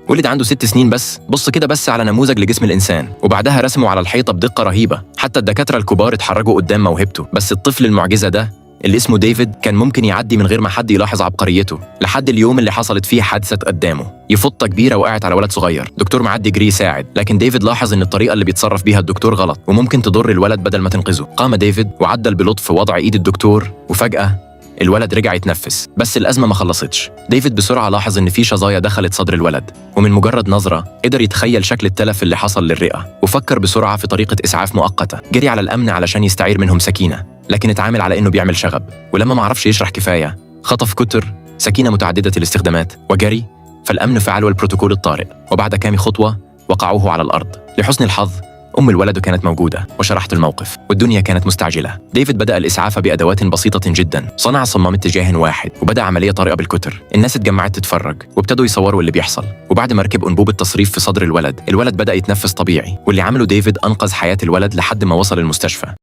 ولد عنده 6 سنين بس. بص كده بس على نموذج لجسم الإنسان، وبعدها رسمه على الحيطة بدقة رهيبة. حتى الدكاترة الكبار اتحرجوا قدام موهبته. بس الطفل المعجزة ده اللي اسمه ديفيد كان ممكن يعدي من غير ما حد يلاحظ عبقريته، لحد اليوم اللي حصلت فيه حادثة قدامه. يفطة كبيرة وقعت على ولد صغير. دكتور معدي جري يساعد، لكن ديفيد لاحظ ان الطريقة اللي بيتصرف بيها الدكتور غلط وممكن تضر الولد بدل ما تنقذه. قام ديفيد وعدل بلطف وضع ايد الدكتور، وفجأة الولد رجع يتنفس. بس الأزمة ما خلصتش. ديفيد بسرعة لاحظ إن في شظايا دخلت صدر الولد، ومن مجرد نظرة قدر يتخيل شكل التلف اللي حصل للرئة، وفكر بسرعة في طريقة إسعاف مؤقتة. جري على الأمن علشان يستعير منهم سكينة، لكن اتعامل على إنه بيعمل شغب، ولما ما عرفش يشرح كفاية خطف cutter سكينة متعددة الاستخدامات وجري. فالأمن فعلوا البروتوكول الطارئ، وبعد كام خطوة وقعوه على الأرض. لحسن الحظ أم الولد كانت موجودة وشرحت الموقف، والدنيا كانت مستعجلة. ديفيد بدأ الإسعاف بأدوات بسيطة جدا، صنع صمام اتجاه واحد وبدأ عملية طارئة بال cutter. الناس اتجمعت تتفرج وابتدوا يصوروا اللي بيحصل. وبعد ما ركب أنبوب التصريف في صدر الولد، الولد بدأ يتنفس طبيعي، واللي عمله ديفيد أنقذ حياة الولد لحد ما وصل المستشفى.